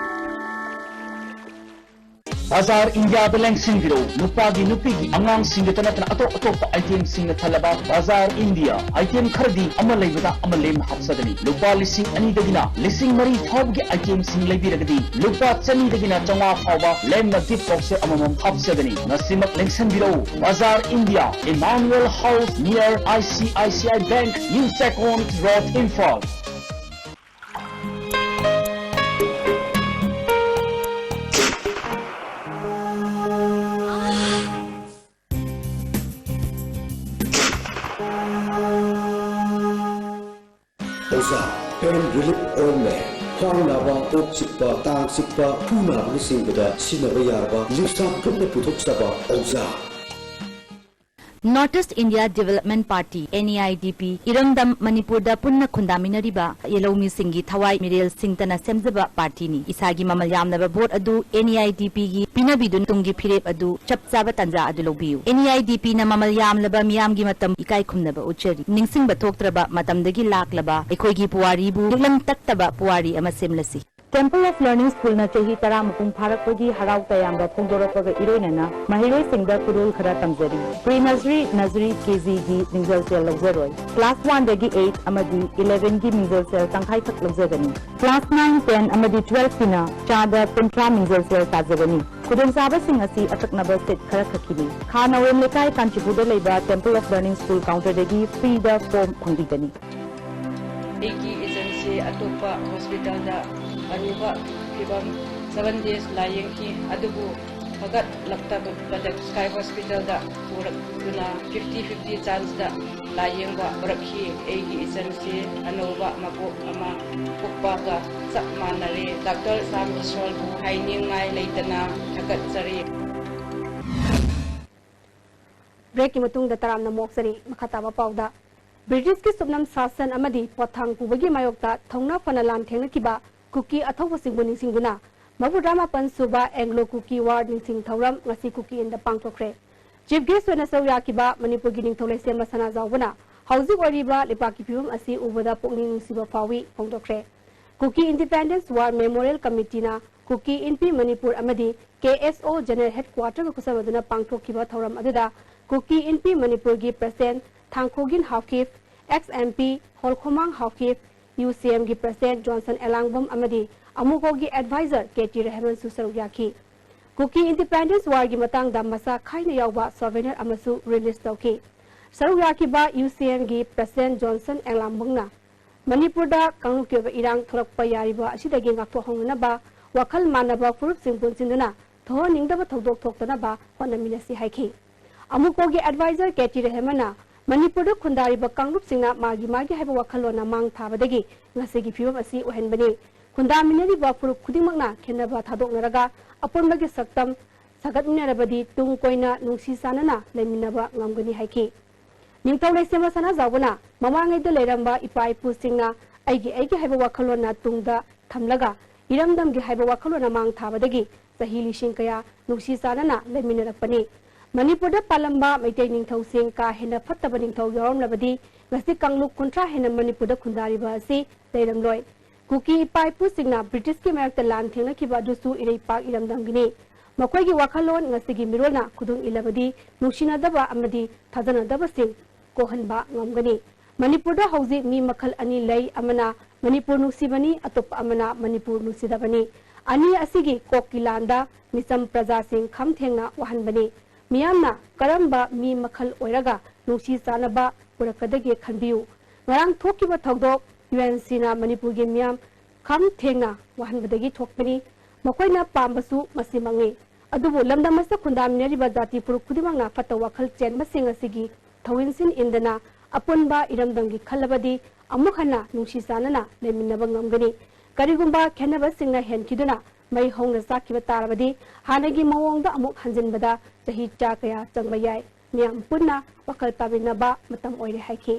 ꯕꯖꯥꯔ ꯏꯟꯗꯤꯌꯥꯗ ꯂꯦꯡꯁꯤꯟꯕꯤꯔꯛꯎ꯫ ꯅꯨꯄꯥꯒꯤ, ꯅꯨꯄꯤꯒꯤ, ꯑꯉꯥꯡꯁꯤꯡꯒꯤꯇ ꯅꯠꯇꯅ ꯑꯇꯣꯞ ꯑꯇꯣꯞꯄ item ꯁꯤꯡꯅ ꯊꯜꯂꯕ ꯕꯖꯥꯔ ꯏꯟꯗꯤꯌꯥ꯫ Item ꯈꯔꯗꯤ ꯑꯃ ꯂꯩꯕꯗ ꯑꯃ ꯂꯦꯝꯅ ꯍꯥꯞꯆꯒꯅꯤ꯫ ꯂꯨꯄꯥ ꯂꯤꯁꯤꯡ ꯑꯅꯤꯗꯒꯤꯅ ꯂꯤꯁꯤꯡ ꯃꯔꯤ ꯐꯥꯎꯕꯒꯤ item ꯁꯤꯡ ꯂꯩꯕꯤꯔꯒꯗꯤ ꯂꯨꯄꯥ ꯆꯅꯤꯗꯒꯤꯅ ꯆꯥꯝꯃꯉꯥ ꯐꯥꯎꯕ ꯂꯦꯝꯅ gift box ꯑꯃꯃꯝ ꯍꯥꯞꯆꯒꯅꯤ꯫ ꯉꯁꯤꯃꯛ ꯂꯦꯡꯁꯤꯟꯕꯤꯔꯛꯎ꯫ ꯕꯖꯥꯔ India, Emmanuel House, near I C I C I Bank, New Second Road, Imphal꯫ ꯑꯣꯖꯥ, pain relief ointment꯫ ꯈ꯭ꯋꯥꯡ ꯅꯥꯕ, ꯀꯣꯛ ꯆꯤꯛꯄ, ꯇꯥꯡ ꯆꯤꯛꯄ, ꯈꯨ ꯅꯥꯕꯅꯆꯤꯡꯕꯗ ꯁꯤꯖꯤꯟꯅꯕ ꯌꯥꯔꯕ ꯂꯤꯞꯁꯥꯞ ꯒ꯭ꯔꯨꯞꯅ ꯄꯨꯊꯣꯛꯆꯕ ꯑꯣꯖꯥ꯫ North East India Development Party, N E I D P, ꯏꯔꯝꯗꯝ ꯃꯅꯤꯄꯨꯔꯗ ꯄꯨꯟꯅ ꯈꯨꯟꯗꯥꯃꯤꯟꯅꯔꯤꯕ ꯌꯦꯜꯍꯧꯃꯤꯁꯤꯡꯒꯤ ꯊꯋꯥꯏ ꯃꯤꯔꯦꯜ ꯁꯤꯡꯇꯅ ꯁꯦꯝꯖꯕ ꯄꯥꯔꯇꯤꯅꯤ꯫ ꯏꯁꯥꯒꯤ ꯃꯃꯜ ꯌꯥꯝꯂꯕ ꯚꯣꯠ ꯑꯗꯨ N E I D P ꯒꯤ ꯄꯤꯅꯕꯤꯗꯨꯅ ꯇꯨꯡꯒꯤ ꯐꯤꯔꯦꯞ ꯑꯗꯨ ꯆꯞ ꯆꯥꯕ ꯇꯥꯟꯖꯥ ꯑꯗꯨ ꯂꯧꯕꯤꯌꯨ꯫ N E I D P ꯅ ꯃꯃꯜ ꯌꯥꯝꯂꯕ ꯃꯤꯌꯥꯝꯒꯤ ꯃꯇꯝ ꯏꯀꯥꯏ ꯈꯨꯝꯅꯕ ꯎꯠꯆꯔꯤ꯫ ꯅꯤꯡꯁꯤꯡꯕ ꯊꯣꯛꯇ꯭ꯔꯕ ꯃꯇꯝꯗꯒꯤ ꯂꯥꯛꯂꯕ ꯑꯩꯈꯣꯏꯒꯤ ꯄꯨꯋꯥꯔꯤꯕꯨ ꯅꯤꯛꯂꯝ ꯇꯠꯇꯕ ꯄꯨꯋꯥꯔꯤ ꯑꯃ ꯁꯦꯝꯂꯁꯤ꯫ Temple of Learning School ꯅ ꯆꯍꯤ ꯇꯔꯥ ꯃꯄꯨꯡ ꯐꯥꯔꯛꯄꯒꯤ ꯍꯔꯥꯎ ꯇꯌꯥꯝꯕ ꯐꯣꯡꯗꯣꯔꯛꯄꯒ ꯏꯔꯣꯏꯅꯅ ꯃꯍꯩꯔꯣꯏꯁꯤꯡꯗ ꯈꯨꯗꯣꯜ ꯈꯔ ꯇꯝꯖꯔꯤ꯫ Pre nursery, nursery, K G ꯒꯤ ꯃꯤꯡꯖꯜ ꯁꯦꯜ ꯂꯧꯖꯔꯣꯏ꯫ Class one ꯗꯒꯤ eight ꯑꯃꯗꯤ eleven ꯒꯤ ꯃꯤꯡꯖꯜ ꯁꯦꯜ ꯇꯪꯈꯥꯏꯈꯛ ꯂꯧꯖꯒꯅꯤ꯫ Class nine, ten ꯑꯃꯗꯤ twelve ꯀꯤꯅ ꯆꯥꯗ ꯀꯨꯟꯊ꯭ꯔꯥ ꯃꯤꯡꯖꯜ ꯁꯦꯜ ꯇꯥꯖꯒꯅꯤ꯫ ꯈꯨꯗꯣꯡꯆꯥꯕꯁꯤꯡ ꯑꯁꯤ ꯑꯀꯛꯅꯕ ꯁꯤꯠ ꯈꯔꯈꯛꯀꯤꯅꯤ꯫ ꯈꯥ ꯅꯥꯎꯔꯦꯝ ꯂꯩꯀꯥꯏ, ꯀꯥꯟꯆꯤꯄꯨꯔꯗ ꯂꯩꯕ Temple of Learning School counterꯗꯒꯤ freeꯗ form ꯐꯪꯕꯤꯒꯅꯤ꯫ ꯑꯩꯒꯤ ꯏꯆꯟꯁꯤ ꯑꯇꯣꯞꯄ ꯍꯣꯁꯄꯤꯇꯥꯜꯗ ꯑꯔꯨꯕ ꯐꯤꯕꯝ seven days ꯂꯥꯌꯦꯡꯈꯤ, ꯑꯗꯨꯕꯨ ꯐꯒꯠꯂꯛꯇꯕꯗ Sky ꯍꯣꯁꯄꯤꯇꯥꯜꯗ ꯄꯨꯔꯛꯇꯨꯅ fifty fifty chanceꯗ ꯂꯥꯌꯦꯡꯕ ꯍꯧꯔꯛꯈꯤ꯫ ꯑꯩꯒꯤ ꯏꯆꯟꯁꯤ ꯑꯅꯧꯕ ꯃꯄꯣꯛ ꯑꯃ ꯄꯣꯛꯄꯒ ꯆꯞ ꯃꯥꯟꯅꯔꯦ꯫ ꯗꯥꯛꯇꯔ ꯁꯥꯝ ꯏꯁꯣꯔꯕꯨ ꯍꯥꯏꯅꯤꯡꯉꯥꯏ ꯂꯩꯇꯅ ꯊꯥꯒꯠꯆꯔꯤ꯫ ꯕ꯭ꯔꯦꯛꯀꯤ ꯃꯇꯨꯡꯗ ꯇꯔꯥꯝꯅ ꯑꯃꯨꯛ ꯑꯣꯛꯆꯔꯤ꯫ ꯃꯈꯥ ꯇꯥꯕ ꯄꯥꯎꯗ, ꯕ꯭ꯔꯤꯇꯤꯁꯀꯤ ꯁꯨꯞꯅꯝ ꯁꯥꯁꯟ ꯑꯃꯗꯤ ꯄꯣꯠꯊꯥꯡ ꯄꯨꯕꯒꯤ ꯃꯥꯌꯣꯛꯇ ꯊꯧꯅꯥ ꯐꯅ ꯂꯥꯟꯊꯦꯡꯅꯈꯤꯕ ꯀꯨꯀꯤ ꯑꯊꯧꯕꯁꯤꯡꯕꯨ ꯅꯤꯡꯁꯤꯡꯗꯨꯅ ꯃꯧꯗ꯭ꯔꯥ ꯃꯥꯄꯟ ꯁꯨꯕ ꯑꯦꯡꯒ꯭ꯂꯣ ꯀꯨꯀꯤ ꯋꯥꯔ ꯅꯤꯡꯁꯤꯡ ꯊꯧꯔꯝ ꯉꯁꯤ ꯀꯨꯀꯤ ꯏꯟꯗ ꯄꯥꯡꯊꯣꯛꯈ꯭ꯔꯦ꯫ ꯆꯤꯐ ꯒꯦꯁ ꯑꯣꯏꯅ ꯁꯔꯨꯛ ꯌꯥꯈꯤꯕ ꯃꯅꯤꯄꯨꯔꯒꯤ ꯅꯤꯡꯊꯧ ꯂꯩꯁꯦꯝꯕ ꯁꯅꯥꯖꯥꯎꯕꯅ ꯍꯧꯖꯤꯛ ꯑꯣꯏꯔꯤꯕ ꯂꯩꯕꯥꯛꯀꯤ ꯐꯤꯕꯝ ꯑꯁꯤ ꯎꯕꯗ ꯄꯨꯛꯅꯤꯡ ꯅꯨꯡꯁꯤꯕ ꯐꯥꯎꯏ ꯐꯣꯡꯗꯣꯛꯈ꯭ꯔꯦ꯫ ꯀꯨꯀꯤ ꯏꯟꯗꯤꯄꯦꯟꯗꯦꯟꯁ ꯋꯥꯔ ꯃꯦꯃꯣꯔꯤꯌꯦꯜ ꯀꯃꯤꯇꯤꯅ ꯀꯨꯀꯤ ꯏꯟꯄꯤ ꯃꯅꯤꯄꯨꯔ ꯑꯃꯗꯤ ꯀꯦ ꯑꯦꯁ ꯑꯣ ꯖꯦꯅꯔꯦꯜ ꯍꯦꯗꯀ꯭ꯋꯥꯇꯔꯒ ꯈꯨꯠꯁꯝꯅꯗꯨꯅ ꯄꯥꯡꯊꯣꯛꯈꯤꯕ ꯊꯧꯔꯝ ꯑꯗꯨꯗ ꯀꯨꯀꯤ ꯏꯟꯄꯤ ꯃꯅꯤꯄꯨꯔꯒꯤ president Thangkhogin Haokip, ex M P Holkhomang Haokip, U C ꯑꯦꯝꯒꯤ ꯄ꯭ꯔꯁꯤꯗꯦꯟꯠ ꯖꯣꯟꯁꯟ ꯑꯦꯂꯥꯡꯕꯝ ꯑꯃꯗꯤ ꯑꯃꯨꯀꯣꯒꯤ ꯑꯦꯗꯚꯥꯏꯖꯔ ꯀꯦ ꯇꯤ ꯔꯦꯍꯃꯟꯁꯨ ꯁꯔꯨꯛ ꯌꯥꯈꯤ꯫ ꯀꯨꯀꯤ ꯏꯟꯗꯤꯄꯦꯟꯗꯦꯟꯁ ꯋꯥꯔꯒꯤ ꯃꯇꯥꯡꯗ ꯃꯁꯥ ꯈꯥꯏꯅ ꯌꯥꯎꯕ ꯁꯣꯚꯦꯅꯤꯌꯔ ꯑꯃꯁꯨ ꯔꯤꯂꯤꯖ ꯇꯧꯈꯤ꯫ ꯁꯔꯨꯛ ꯌꯥꯈꯤꯕ ꯌꯨ ꯁꯤ ꯑꯦꯝꯒꯤ ꯄ꯭ꯔꯁꯤꯗꯦꯟꯠ ꯖꯣꯟꯁꯟ ꯑꯦꯂꯥꯡꯕꯝꯅ ꯃꯅꯤꯄꯨꯔꯗ ꯀꯥꯡꯂꯨꯞꯀꯤ ꯑꯣꯏꯕ ꯏꯔꯥꯡ ꯊꯣꯛꯂꯛꯄ ꯌꯥꯔꯤꯕ ꯑꯁꯤꯗꯒꯤ ꯉꯥꯛꯊꯣꯛꯍꯧꯅꯅꯕ ꯋꯥꯈꯜ ꯃꯥꯟꯅꯕ ꯐꯨꯔꯨꯞꯁꯤꯡ ꯄꯨꯟꯁꯤꯟꯗꯨꯅ ꯊꯣꯛꯍꯟꯅꯤꯡꯗꯕ ꯊꯧꯗꯣꯛ ꯊꯣꯛꯇꯅꯕ ꯍꯣꯠꯅꯃꯤꯟꯅꯁꯤ ꯍꯥꯏꯈꯤ꯫ ꯑꯃꯨꯀꯣꯒꯤ ꯑꯦꯗꯚꯥꯏꯖꯔ ꯀꯦ ꯇꯤ ꯔꯦꯍꯃꯟꯅ ꯃꯅꯤꯄꯨꯔꯗ ꯈꯨꯟꯗꯥꯔꯤꯕ ꯀꯥꯡꯂꯨꯞꯁꯤꯡꯅ ꯃꯥꯒꯤ ꯃꯥꯒꯤ ꯍꯥꯏꯕ ꯋꯥꯈꯜꯂꯣꯟꯅ ꯃꯥꯡ ꯊꯥꯕꯗꯒꯤ ꯉꯁꯤꯒꯤ ꯐꯤꯕꯝ ꯑꯁꯤ ꯑꯣꯏꯍꯟꯕꯅꯤ꯫ ꯈꯨꯟꯗꯥꯃꯤꯟꯅꯔꯤꯕ ꯐꯨꯔꯨꯞ ꯈꯨꯗꯤꯡꯃꯛꯅ ꯈꯦꯟꯅꯕ ꯊꯥꯗꯣꯛꯅꯔꯒ ꯑꯄꯨꯟꯕꯒꯤ ꯁꯛꯇꯝ ꯁꯥꯒꯠꯃꯤꯟꯅꯔꯕꯗꯤ ꯇꯨꯡ ꯀꯣꯏꯅ ꯅꯨꯡꯁꯤ ꯆꯥꯟꯅꯅ ꯂꯩꯃꯤꯟꯅꯕ ꯉꯝꯒꯅꯤ ꯍꯥꯏꯈꯤ꯫ ꯅꯤꯡꯊꯧ ꯂꯩꯁꯦꯝꯕ ꯁꯅꯥꯖꯥꯎꯕꯅ ꯃꯃꯥꯡꯉꯩꯗ ꯂꯩꯔꯝꯕ ꯏꯄꯥ ꯏꯄꯨꯁꯤꯡꯅ ꯑꯩꯒꯤ ꯑꯩꯒꯤ ꯍꯥꯏꯕ ꯋꯥꯈꯜꯂꯣꯟꯅ ꯇꯨꯡꯗ ꯊꯝꯂꯒ ꯏꯔꯝꯗꯝꯒꯤ ꯍꯥꯏꯕ ꯋꯥꯈꯜꯂꯣꯟꯅ ꯃꯥꯡ ꯊꯥꯕꯗꯒꯤ ꯆꯍꯤ ꯂꯤꯁꯤꯡ ꯀꯌꯥ ꯅꯨꯡꯁꯤ ꯆꯥꯟꯅꯅ ꯂꯩꯃꯤꯟꯅꯔꯛꯄꯅꯤ꯫ ꯃꯅꯤꯄꯨꯔꯗ ꯄꯥꯜꯂꯝꯕ ꯃꯩꯇꯩ ꯅꯤꯡꯊꯧꯁꯤꯡ ꯀꯥ ꯍꯦꯟꯅ ꯐꯠꯇꯕ ꯅꯤꯡꯊꯧ ꯌꯥꯎꯔꯝꯂꯕꯗꯤ ꯉꯁꯤ ꯀꯥꯡꯂꯨꯞ ꯀꯨꯟꯊ꯭ꯔꯥ ꯍꯦꯟꯅ ꯃꯅꯤꯄꯨꯔꯗ ꯈꯨꯟꯗꯥꯔꯤꯕ ꯑꯁꯤ ꯂꯩꯔꯝꯂꯣꯏ꯫ ꯀꯨꯀꯤ ꯏꯄꯥ ꯏꯄꯨꯁꯤꯡꯅ ꯕ꯭ꯔꯤꯇꯤꯁꯀꯤ ꯃꯥꯌꯣꯛꯇ ꯂꯥꯟ ꯊꯦꯡꯅꯈꯤꯕ ꯑꯗꯨꯁꯨ ꯏꯔꯩꯄꯥꯛ ꯏꯔꯝꯗꯝꯒꯤꯅꯤ꯫ ꯃꯈꯣꯏꯒꯤ ꯋꯥꯈꯜꯂꯣꯟ ꯉꯁꯤꯒꯤ ꯃꯤꯔꯣꯜꯅ ꯈꯨꯗꯨꯡ ꯏꯜꯂꯕꯗꯤ ꯅꯨꯡꯁꯤꯅꯗꯕ ꯑꯃꯗꯤ ꯊꯥꯖꯅꯗꯕꯁꯤꯡ ꯀꯣꯛꯍꯟꯕ ꯉꯝꯒꯅꯤ꯫ ꯃꯅꯤꯄꯨꯔꯗ ꯍꯧꯖꯤꯛ ꯃꯤ ꯃꯈꯜ ꯑꯅꯤ ꯂꯩ, ꯑꯃꯅ ꯃꯅꯤꯄꯨꯔ ꯅꯨꯡꯁꯤꯕꯅꯤ, ꯑꯇꯣꯞꯄ ꯑꯃꯅ ꯃꯅꯤꯄꯨꯔ ꯅꯨꯡꯁꯤꯗꯕꯅꯤ꯫ ꯑꯅꯤ ꯑꯁꯤꯒꯤ ꯀꯣꯛꯀꯤ ꯂꯥꯟꯗ ꯃꯤꯆꯝ ꯄ꯭ꯔꯖꯥꯁꯤꯡ ꯈꯝ ꯊꯦꯡꯅ ꯋꯥꯍꯟꯕꯅꯤ꯫ ꯃꯤꯌꯥꯝꯅ ꯀꯔꯝꯕ ꯃꯤ ꯃꯈꯜ ꯑꯣꯏꯔꯒ ꯅꯨꯡꯁꯤ ꯆꯥꯟꯅꯕ ꯄꯨꯔꯛꯀꯗꯒꯦ ꯈꯟꯕꯤꯌꯨ꯫ ꯉꯔꯥꯡ ꯊꯣꯛꯈꯤꯕ ꯊꯧꯗꯣꯛ ꯌꯨ ꯑꯦꯟ ꯁꯤꯅ ꯃꯅꯤꯄꯨꯔꯒꯤ ꯃꯤꯌꯥꯝ ꯈꯝ ꯊꯦꯡꯅ ꯋꯥꯍꯟꯕꯗꯒꯤ ꯊꯣꯛꯄꯅꯤ꯫ ꯃꯈꯣꯏꯅ ꯄꯥꯝꯕꯁꯨ ꯃꯁꯤꯃꯛꯅꯤ꯫ ꯑꯗꯨꯕꯨ ꯂꯝꯗꯝ ꯑꯁꯤꯗ ꯈꯨꯟꯗꯥꯃꯤꯟꯅꯔꯤꯕ ꯖꯥꯇꯤ ꯐꯨꯔꯨꯞ ꯈꯨꯗꯤꯡꯃꯛꯅ ꯐꯠꯇ ꯋꯥꯈꯜ ꯆꯦꯟꯕꯁꯤꯡ ꯑꯁꯤꯒꯤ ꯊꯧꯏꯟꯁꯤꯟ ꯏꯟꯗꯅ ꯑꯄꯨꯟꯕ ꯏꯔꯝꯗꯝꯒꯤ ꯈꯜꯂꯕꯗꯤ ꯑꯃꯨꯛ ꯍꯟꯅ ꯅꯨꯡꯁꯤ ꯆꯥꯟꯅꯅ ꯂꯩꯃꯤꯟꯅꯕ ꯉꯝꯒꯅꯤ꯫ ꯀꯔꯤꯒꯨꯝꯕ ꯈꯦꯟꯅꯕꯁꯤꯡꯅ ꯍꯦꯟꯈꯤꯗꯨꯅ ꯃꯩ ꯍꯧꯅ ꯆꯥꯛꯈꯤꯕ ꯇꯥꯔꯕꯗꯤ ꯍꯥꯟꯅꯒꯤ ꯃꯑꯣꯡꯗ ꯑꯃꯨꯛ ꯍꯟꯖꯤꯟꯕꯗ ꯆꯍꯤ ꯆꯥ ꯀꯌꯥ ꯆꯪꯕ ꯌꯥꯏ꯫ ꯃꯤꯌꯥꯝ ꯄꯨꯟꯅ ꯋꯥꯈꯜ ꯇꯥꯃꯤꯟꯅꯕ ꯃꯇꯝ ꯑꯣꯏꯔꯦ ꯍꯥꯏꯈꯤ꯫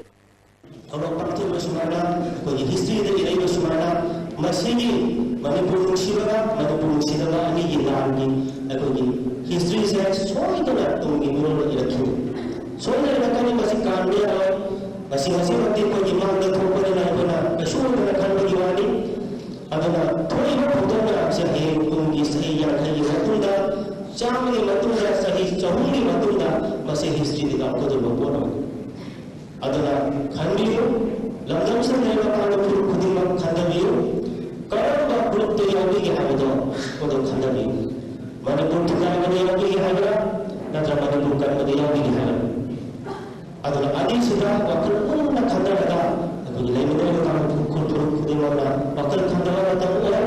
ꯊꯧꯔꯝ ꯄꯥꯡꯊꯣꯛꯄ ꯁꯨꯃꯥꯏꯅ ꯑꯩꯈꯣꯏꯒꯤ ꯍꯤꯁꯇ꯭ꯔꯤꯗ ꯏꯔꯛꯏꯕ ꯁꯨꯃꯥꯏꯅ ꯃꯁꯤꯒꯤ ꯃꯅꯤꯄꯨꯔ ꯅꯨꯡꯁꯤꯕꯒ ꯃꯅꯤꯄꯨꯔ ꯅꯨꯡꯁꯤꯗꯕ ꯑꯅꯤꯒꯤ ꯂꯥꯟꯒꯤ ꯑꯩꯈꯣꯏꯒꯤ ꯍꯤꯁꯇ꯭ꯔꯤꯁꯦ ꯁꯣꯏꯗꯅ ꯇꯨꯡꯒꯤ ꯃꯤꯔꯣꯜꯗ ꯏꯔꯛꯈꯤꯅꯤ꯫ ꯁꯣꯏꯗꯅ ꯏꯔꯛꯀꯅꯤ, ꯃꯁꯤ ꯀꯥꯟꯕ ꯌꯥꯔꯣꯏ꯫ ꯃꯁꯤ ꯉꯁꯤꯃꯛꯇꯤ ꯑꯩꯈꯣꯏꯒꯤ ꯃꯥꯡꯗ ꯊꯣꯛꯄꯅꯤꯅ ꯑꯩꯈꯣꯏꯅ ꯀꯩꯁꯨ ꯑꯣꯏꯗꯅ ꯈꯟꯕꯒꯤ ꯋꯥꯅꯤ꯫ ꯑꯗꯨꯅ ꯊꯣꯛꯏꯕ ꯊꯧꯗꯣꯛ ꯃꯌꯥꯝꯁꯦ ꯍꯌꯦꯡ ꯇꯨꯡꯒꯤ ꯆꯍꯤ ꯌꯥꯡꯈꯩꯒꯤ ꯃꯇꯨꯡꯗ, ꯆꯥꯝꯃꯒꯤ ꯃꯇꯨꯡꯗ, ꯆꯍꯤ ꯆꯍꯨꯝꯒꯤ ꯃꯇꯨꯡꯗ ꯃꯁꯤ ꯍꯤꯁꯇ꯭ꯔꯤꯗ ꯌꯥꯎꯒꯗꯧꯕ ꯄꯣꯠ ꯑꯃꯅꯤ꯫ ꯑꯗꯨꯅ ꯈꯟꯕꯤꯌꯨ, ꯂꯝꯗꯝꯁꯤꯗ ꯂꯩꯔꯤꯕ ꯀꯥꯡꯂꯨꯞ ꯐꯨꯔꯨꯞ ꯈꯨꯗꯤꯡꯃꯛ ꯈꯟꯊꯕꯤꯌꯨ, ꯀꯔꯝꯕ ꯒ꯭ꯔꯨꯞꯇ ꯌꯥꯎꯕꯤꯒꯦ ꯍꯥꯏꯕꯗꯣ ꯃꯗꯨ ꯈꯟꯊꯕꯤꯌꯨ꯫ ꯃꯅꯤꯄꯨꯔ ꯊꯨꯒꯥꯏꯕꯗ ꯌꯥꯎꯕꯤꯒꯦ ꯍꯥꯏꯕ꯭ꯔꯥ, ꯅꯠꯇ꯭ꯔꯒ ꯃꯅꯤꯄꯨꯔ ꯀꯟꯕꯗ ꯌꯥꯎꯕꯤꯒꯦ ꯍꯥꯏꯕ꯭ꯔꯥ? ꯑꯗꯨꯅ ꯑꯅꯤꯁꯤꯗ ꯋꯥꯈꯜ ꯄꯨꯟꯅ ꯈꯟꯊꯔꯒ ꯑꯩꯈꯣꯏꯒꯤ ꯂꯩꯃꯤꯟꯅꯔꯤꯕ ꯀꯥꯡꯂꯨꯞ ꯈꯨ-, ꯈꯨ-, ꯈꯨꯗꯤꯡꯃꯛꯅ ꯋꯥꯈꯜ ꯈꯟꯊꯕ ꯃꯇꯝ ꯑꯣꯏ꯫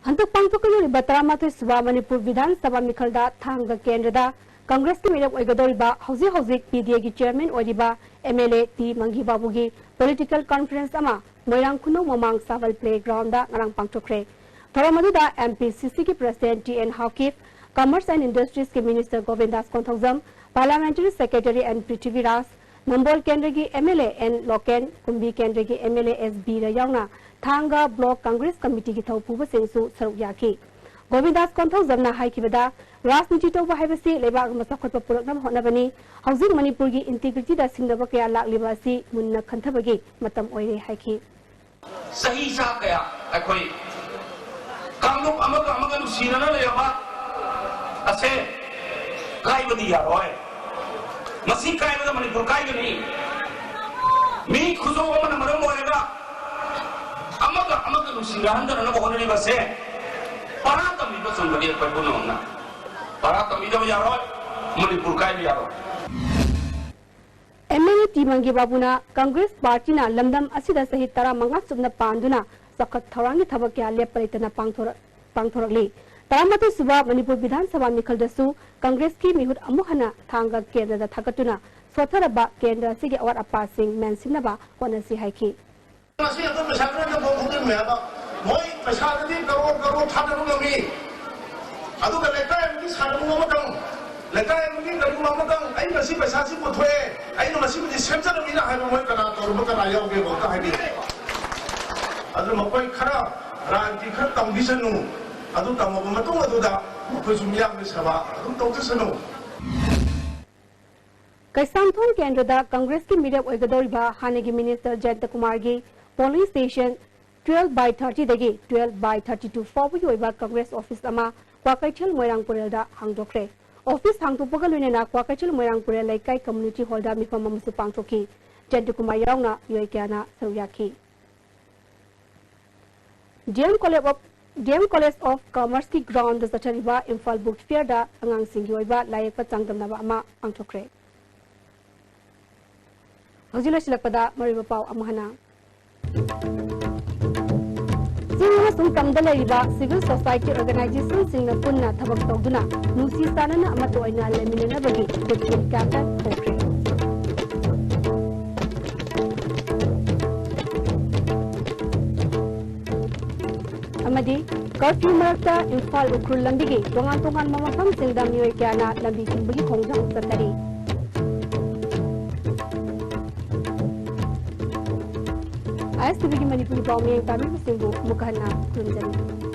ꯍꯟꯗꯛ ꯄꯥꯡꯊꯣꯛꯀꯗꯧꯔꯤꯕ ꯇꯔꯥꯃꯥꯊꯣꯏ ꯁꯨꯕ ꯃꯅꯤꯄꯨꯔ ꯕꯤꯙꯥꯟ ꯁꯚꯥ ꯃꯤꯈꯜꯗ ꯊꯥꯡꯒ ꯀꯦꯟꯗ꯭ꯔꯗ ꯀꯪꯒ꯭ꯔꯦꯁꯀꯤ ꯃꯤꯔꯦꯞ ꯑꯣꯏꯒꯗꯧꯔꯤꯕ, ꯍꯧꯖꯤꯛ ꯍꯧꯖꯤꯛ ꯄꯤ ꯗꯤ ꯑꯦꯒꯤ ꯆꯤꯌꯔꯃꯦꯟ ꯑꯣꯏꯔꯤꯕ M L A T Mangi ꯕꯥꯕꯨꯒꯤ ꯄꯣꯂꯤꯇꯤꯀꯦꯜ ꯀꯟꯐꯔꯦꯟꯁ ꯑꯃ ꯃꯣꯏꯔꯥꯡ ꯈꯨꯅꯧ ꯃꯃꯥꯡ ꯁꯥꯕꯜ ꯄ꯭ꯂꯦꯒ꯭ꯔꯥꯎꯟꯗ ꯉꯔꯥꯡ ꯄꯥꯡꯊꯣꯛꯈ꯭ꯔꯦ꯫ ꯊꯧꯔꯝ ꯑꯗꯨꯗ ꯑꯦꯝ ꯄꯤ ꯁꯤ ꯁꯤꯒꯤ president T N Haokip, commerce and ꯏꯟꯗꯁꯇ꯭ꯔꯤꯁꯀꯤ minister Govindas Konthoujam, parliamentary secretary N Prithviraj, Nambol ꯀꯦꯟꯗ꯭ꯔꯒꯤ M L A N Loken, Kumbi ꯀꯦꯟꯗ꯭ꯔꯒꯤ ꯑꯦꯝ ꯑꯦꯜ ꯑꯦ ꯑꯦꯁ ꯕꯤꯔ ꯌꯥꯎꯅ ꯊꯥꯡꯒ ꯕ꯭ꯂꯣꯛ ꯀꯪꯒ꯭ꯔꯦꯁ ꯀꯃꯤꯇꯤꯒꯤ ꯊꯧꯄꯨꯕꯁꯤꯡꯁꯨ ꯁꯔꯨꯛ ꯌꯥꯈꯤ꯫ ꯒꯣꯕꯤꯟꯗꯥꯁ ꯀꯣꯟꯊꯧꯖꯝꯅ ꯍꯥꯏꯈꯤꯕꯗ, ꯔꯥꯖꯅꯤꯇꯤ ꯇꯧꯕ ꯍꯥꯏꯕꯁꯤ ꯂꯩꯕꯥꯛ ꯑꯃ ꯆꯥꯎꯈꯠꯄ ꯄꯨꯔꯛꯅꯕ ꯍꯣꯠꯅꯕꯅꯤ꯫ ꯍꯧꯖꯤꯛ ꯃꯅꯤꯄꯨꯔꯒꯤ ꯏꯟꯇꯤꯒ꯭ꯔꯤꯇꯤꯗ ꯁꯤꯡꯅꯕ ꯀꯌꯥ ꯂꯥꯛꯂꯤꯕ ꯑꯁꯤ ꯃꯨꯟꯅ ꯈꯟꯊꯕꯒꯤ ꯃꯇꯝ ꯑꯣꯏꯔꯦ ꯍꯥꯏꯈꯤ꯫ ꯆꯍꯤ ꯆꯥ ꯀꯌꯥ ꯑꯩꯈꯣꯏ ꯀꯥꯡꯂꯨꯞ ꯑꯃꯒ ꯑꯃꯒ ꯅꯨꯡꯁꯤꯅꯅ ꯂꯩꯔꯕ ꯑꯁꯦ ꯀꯥꯏꯕꯗꯤ ꯌꯥꯔꯣꯏ꯫ ꯃꯁꯤ ꯀꯥꯏꯕꯗ ꯃꯅꯤꯄꯨꯔ ꯀꯥꯏꯒꯅꯤ꯫ ꯃꯤ ꯈꯨꯖꯣꯞ ꯑꯃꯅ ꯃꯔꯝ ꯑꯣꯏꯔꯒ ꯑꯃꯒ ꯑꯃꯒ ꯁꯤꯡꯒꯥꯍꯟꯗꯅꯅꯕ ꯍꯣꯠꯅꯔꯤꯕꯁꯦ ꯄꯔꯥ ꯇꯝꯕꯤꯕ ꯆꯨꯝꯕꯗꯤ ꯑꯩꯈꯣꯏ ꯄꯨꯝꯅꯃꯛꯅ ꯄꯔꯥ ꯇꯝꯕꯤꯗꯕ ꯌꯥꯔꯣꯏ, ꯃꯅꯤꯄꯨꯔ ꯀꯥꯏꯕ ꯌꯥꯔꯣꯏ꯫ M L A T Mangi ꯕꯥꯕꯨꯅ ꯀꯪꯒ꯭ꯔꯦꯁ ꯄꯥꯔꯇꯤꯅ ꯂꯝꯗꯝ ꯑꯁꯤꯗ ꯆꯍꯤ ꯇꯔꯥꯃꯉꯥ ꯆꯨꯞꯅ ꯄꯥꯟꯗꯨꯅ ꯆꯥꯎꯈꯠ ꯊꯧꯔꯥꯡꯒꯤ ꯊꯕꯛ ꯀꯌꯥ ꯂꯦꯞꯄ ꯂꯩꯇꯅ ꯄꯥꯡꯊꯣꯔꯛ-, ꯄꯥꯡꯊꯣꯔꯛꯂꯤ꯫ ꯇꯔꯥꯃꯥꯊꯣꯏ ꯁꯨꯕ ꯃꯅꯤꯄꯨꯔ ꯕꯤꯙꯥꯟ ꯁꯚꯥ ꯃꯤꯈꯜꯗꯁꯨ ꯀꯪꯒ꯭ꯔꯦꯁꯀꯤ ꯃꯤꯍꯨꯠ ꯑꯃꯨꯛ ꯍꯟꯅ ꯊꯥꯡꯒ ꯀꯦꯟꯗ꯭ꯔꯗ ꯊꯥꯒꯠꯇꯨꯅ ꯁꯣꯠꯊꯔꯕ ꯀꯦꯟꯗ꯭ꯔ ꯑꯁꯤꯒꯤ ꯑꯋꯥꯠ ꯑꯄꯥꯁꯤꯡ ꯃꯦꯟꯁꯤꯟꯅꯕ ꯍꯣꯠꯅꯁꯤ ꯍꯥꯏꯈꯤ꯫ ꯉꯁꯤ ꯑꯩꯈꯣꯏ ꯄꯩꯁꯥ ꯈꯔ ꯂꯧꯊꯣꯛ ꯈꯣꯝꯖꯤꯟꯕ ꯍꯥꯏꯕ, ꯃꯣꯏ ꯄꯩꯁꯥꯗꯗꯤ ꯀꯔꯣꯔ ꯀꯔꯣꯔ ꯊꯥꯗꯕ ꯉꯝꯃꯤ, ꯑꯗꯨꯒ ꯂꯩꯀꯥꯏ ꯑꯃꯒꯤ ꯁꯥꯟꯅꯕꯨꯡ ꯑꯃꯇꯪ, ꯂꯩꯀꯥꯏ ꯑꯃꯒꯤ ꯀꯔꯤꯒꯨꯝꯕ ꯑꯃꯇꯪ, "ꯑꯩ ꯉꯁꯤ ꯄꯩꯁꯥꯁꯤ ꯄꯨꯊꯣꯛꯑꯦ, ꯑꯩꯅ ꯃꯁꯤꯃꯗꯤ ꯁꯦꯝꯖꯔꯝꯃꯤꯅ" ꯍꯥꯏꯕ ꯃꯣꯏ ꯀꯅꯥ ꯇꯧꯔꯝꯕ ꯀꯅꯥ ꯌꯥꯎꯒꯦꯕ ꯑꯝꯇ ꯍꯥꯏꯕꯤꯌꯨ꯫ ꯑꯗꯨ ꯃꯈꯣꯏ ꯈꯔ ꯔꯥꯖꯅꯤꯇꯤ ꯈꯔ ꯇꯝꯕꯤꯁꯅꯨ, ꯑꯗꯨ ꯇꯝꯃꯕ ꯃꯇꯨꯡ ꯑꯗꯨꯗ ꯃꯈꯣꯏꯁꯨ ꯃꯤꯌꯥꯝꯒꯤ ꯁꯦꯕꯥ ꯑꯗꯨꯝ ꯇꯧꯖꯁꯅꯨ꯫ ꯀꯩꯁꯥꯝꯊꯣꯡ ꯀꯦꯟꯗ꯭ꯔꯗ ꯀꯪꯒ꯭ꯔꯦꯁꯀꯤ ꯃꯤꯔꯦꯞ ꯑꯣꯏꯒꯗꯧꯔꯤꯕ ꯍꯥꯟꯅꯒꯤ ꯃꯤꯅꯤꯁꯇꯔ ꯖꯌꯟꯇ ꯀꯨꯃꯥꯔꯒꯤ polling station twelve by thirty ꯗꯒꯤ twelve by thirty two ꯐꯥꯎꯕꯒꯤ ꯑꯣꯏꯕ ꯀꯪꯒ꯭ꯔꯦꯁ ꯑꯣꯐꯤꯁ ꯑꯃ ꯀ꯭ꯋꯥꯀꯩꯊꯦꯜ ꯃꯣꯏꯔꯥꯡ ꯄꯨꯔꯦꯜꯗ ꯍꯥꯡꯗꯣꯛꯈ꯭ꯔꯦ꯫ ꯑꯣꯐꯤꯁ ꯍꯥꯡꯗꯣꯛꯄꯒ ꯂꯣꯏꯅꯅ ꯀ꯭ꯋꯥꯀꯩꯊꯦꯜ ꯃꯣꯏꯔꯥꯡ ꯄꯨꯔꯦꯜ ꯂꯩꯀꯥꯏ ꯀꯝꯃ꯭ꯌꯨꯅꯤꯇꯤ ꯍꯣꯜꯗ ꯃꯤꯐꯝ ꯑꯃꯁꯨ ꯄꯥꯡꯊꯣꯛꯈꯤ꯫ ꯖꯌꯟꯇ ꯀꯨꯃꯥꯔ ꯌꯥꯎꯅ ꯃꯤꯑꯣꯏ ꯀꯌꯥꯅ ꯁꯔꯨꯛ ꯌꯥꯈꯤ꯫ D M college of, D M college of ꯀꯃꯔꯁꯀꯤ ꯒ꯭ꯔꯥꯎꯟꯗ ꯆꯠꯊꯔꯤꯕ ꯏꯝꯐꯥꯜ ꯕꯨꯛ ꯐꯤꯌꯔꯗ ꯑꯉꯥꯡꯁꯤꯡꯒꯤ ꯑꯣꯏꯕ ꯂꯥꯏꯌꯦꯛꯄ ꯆꯥꯡꯗꯝꯅꯕ ꯑꯃ ꯄꯥꯡꯊꯣꯛꯈ꯭ꯔꯦ꯫ ꯍꯧꯖꯤꯛ ꯂꯣꯏꯁꯤꯜꯂꯛꯄꯗ ꯃꯔꯨꯑꯣꯏꯕ ꯄꯥꯎ ꯑꯃꯨꯛ ꯍꯟꯅ꯫ ꯆꯤꯡ ꯑꯃꯁꯨꯡ ꯇꯝꯗ ꯂꯩꯔꯤꯕ civil society organizationꯁꯤꯡꯅ ꯄꯨꯟꯅ ꯊꯕꯛ ꯇꯧꯗꯨꯅ ꯅꯨꯡꯁꯤ ꯆꯥꯟꯅꯅ ꯑꯃꯠꯇ ꯑꯣꯏꯅ ꯂꯩꯃꯤꯟꯅꯅꯕꯒꯤ good will campaign ꯍꯧꯈ꯭ꯔꯦ꯫ ꯑꯃꯗꯤ curfew ꯃꯔꯛꯇ ꯏꯝꯐꯥꯜ ꯎꯈ꯭ꯔꯨꯜ ꯂꯝꯕꯤꯒꯤ ꯇꯣꯉꯥꯟ ꯇꯣꯉꯥꯟꯕ ꯃꯐꯝꯁꯤꯡꯗ ꯃꯤꯑꯣꯏ ꯀꯌꯥꯅ ꯂꯝꯕꯤ ꯊꯤꯡꯕꯒꯤ ꯈꯣꯡꯖꯪ ꯆꯠꯅꯔꯤ꯫ ꯑꯥꯏ ꯑꯦꯁ ꯇꯤ ꯚꯤꯒꯤ ꯃꯅꯤꯄꯨꯔꯤ ꯄꯥꯎ ꯃꯤꯠꯌꯦꯡ ꯇꯥꯕꯤꯕꯁꯤꯡꯕꯨ ꯑꯃꯨꯛ ꯍꯟꯅ ꯈꯨꯔꯨꯝꯖꯔꯤ꯫